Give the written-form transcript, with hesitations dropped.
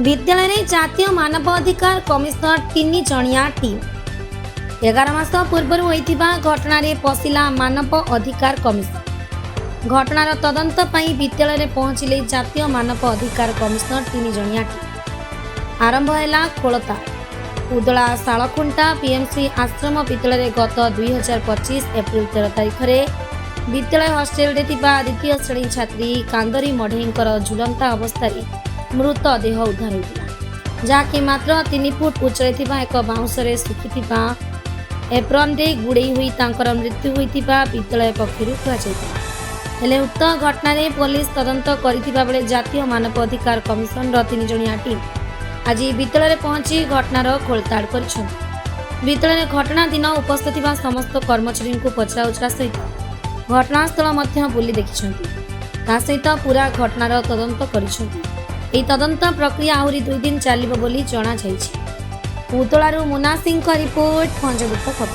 ବିଦ୍ୟାଳୟରେ ଜାତୀୟ ମାନବ ଅଧିକାର କମିଶନର ତିନି ଜଣିଆ ଟିମ୍। 11 ମାସ ପୂର୍ବରୁ ହୋଇଥିବା ଘଟଣାରେ ପଶିଲା ମାନବ ଅଧିକାର କମିଶନ। ଘଟଣାର ତଦନ୍ତ ପାଇଁ ବିଦ୍ୟାଳୟରେ ପହଞ୍ଚିଲେ ଜାତୀୟ ମାନବ ଅଧିକାର କମିଶନର ତିନି ଜଣିଆ ଟିମ୍। ଆରମ୍ଭ ହେଲା ଖୋଳତାଡ଼। ଉଦଳା ଶାଳଖୁଣ୍ଟା ପିଏମ୍ସି ଆଶ୍ରମ ବିଦ୍ୟାଳୟରେ ଗତ 2025 ଏପ୍ରିଲ 13 ତାରିଖରେ ବିଦ୍ୟାଳୟ ହଷ୍ଟେଲରେ ଥିବା ଦ୍ୱିତୀୟ ଶ୍ରେଣୀ ଛାତ୍ରୀ କାନ୍ଦରୀ ମଢ଼େଇଙ୍କର ଝୁଲନ୍ତା ଅବସ୍ଥାରେ ମୃତଦେହ ଉଦ୍ଧାର ହୋଇଥିଲା, ଯାହାକି ମାତ୍ର 3 ଫୁଟ ଉଚ୍ଚରେ ଥିବା ଏକ ବାଉଁଶରେ ଶୁଖିଥିବା ଏପ୍ରନରେ ଗୁଡ଼େଇ ହୋଇ ତାଙ୍କର ମୃତ୍ୟୁ ହୋଇଥିବା ବିଦ୍ୟାଳୟ ପକ୍ଷରୁ କୁହାଯାଇଥିଲା। ହେଲେ ଉକ୍ତ ଘଟଣାରେ ପୋଲିସ ତଦନ୍ତ କରିଥିବା ବେଳେ ଜାତୀୟ ମାନବ ଅଧିକାର କମିଶନର ତିନି ଜଣିଆ ଟିମ୍ ଆଜି ବିଦ୍ୟାଳୟରେ ପହଞ୍ଚି ଘଟଣାର ଖୋଳତାଡ଼ କରିଛନ୍ତି। ବିଦ୍ୟାଳୟରେ ଘଟଣା ଦିନ ଉପସ୍ଥିତ ଥିବା ସମସ୍ତ କର୍ମଚାରୀଙ୍କୁ ପଚରାଉଚରା ସହିତ ଘଟଣାସ୍ଥଳ ମଧ୍ୟ ବୁଲି ଦେଖିଛନ୍ତି। ତା ସହିତ ପୁରା ଘଟଣାର ତଦନ୍ତ କରିଛନ୍ତି। ଏହି ତଦନ୍ତ ପ୍ରକ୍ରିୟା ଆହୁରି 2 ଦିନ ଚାଲିବ ବୋଲି ଜଣାଯାଇଛି। ଉଦଳାରୁ ମୁନା ସିଂଙ୍କ ରିପୋର୍ଟ, ଭଞ୍ଜଦୂତ ଖବର।